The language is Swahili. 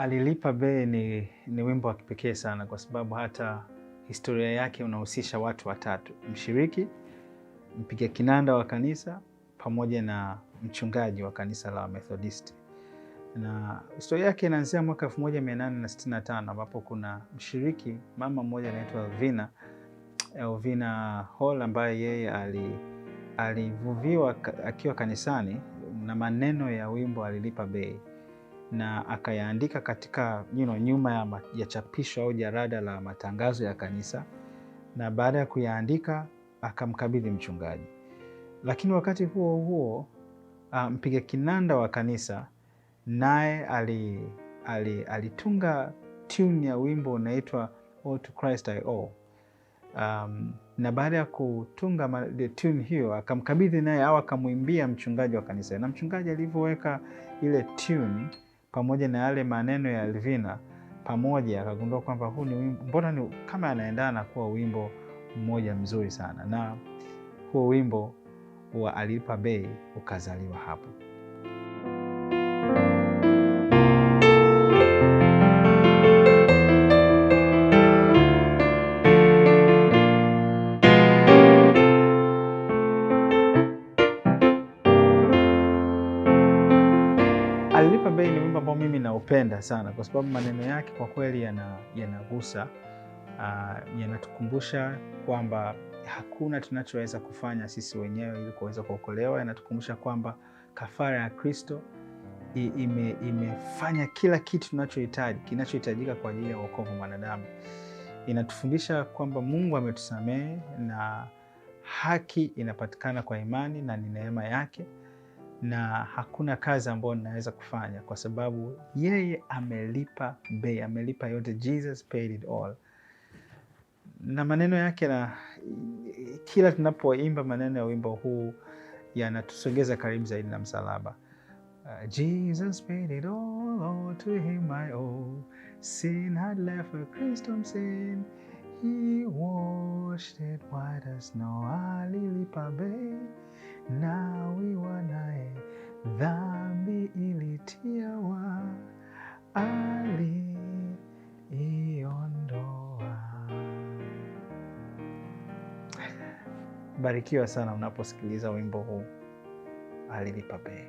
Alilipa Bei ni wimbo wa kipekee sana kwa sababu hata historia yake unahusisha watu watatu: mshiriki, mpiga kinanda wa kanisa pamoja na mchungaji wa kanisa la Methodisti. Na historia yake inaanzia mwaka 1865 ambapo kuna mshiriki mama mmoja anaitwa Elvina Hall ambaye yeye alivuviwa akiwa kanisani na maneno ya wimbo Alilipa Bei, na akayaandika katika nyuma ya chapisho au jarada la matangazo ya kanisa, na baada ya kuyaandika akamkabidhi mchungaji. Lakini wakati huo huo mpiga kinanda wa kanisa naye alitunga tune ya wimbo unaitwa All to Christ I Owe. Na baada ya kutunga tune hiyo akamkabidhi naye au akamwimbia mchungaji wa kanisa. Na mchungaji alivyoweka ile tune pamoja na yale maneno ya Elvina pamoja, akagundua kwamba huu ni wimbo, mbona ni kama anaendana kuwa wimbo mmoja mzuri sana. Na huo wimbo wa Alilipa Bei ukazaliwa hapo. Alilipa Bei ni wimbo ambao mimi naupenda sana kwa sababu maneno yake kwa kweli yanagusa, yanatukumbusha kwamba hakuna tunachoweza kufanya sisi wenyewe ili kuweza kuokolewa. Yanatukumbusha kwamba kafara ya Kristo imefanya kila kitu tunachohitaji, kinachohitajika kwa ajili ya wokovu mwanadamu. Inatufundisha kwamba Mungu ametusamehe na haki inapatikana kwa imani na ni neema yake, na hakuna kazi ambayo ninaweza kufanya kwa sababu yeye amelipa bei, amelipa yote. Jesus paid it all. Na maneno yake, na kila tunapoimba maneno ya wimbo huu yanatusogeza karibu zaidi na msalaba. Jesus paid it all, all to him I owe. Sin had left a crimson sin, he washed it white as snow. Alilipa bei, nawi wanae, dhambi ilitiawa, aliiondoa. Barikiwa sana unaposikiliza wimbo huu, Alilipa Bei.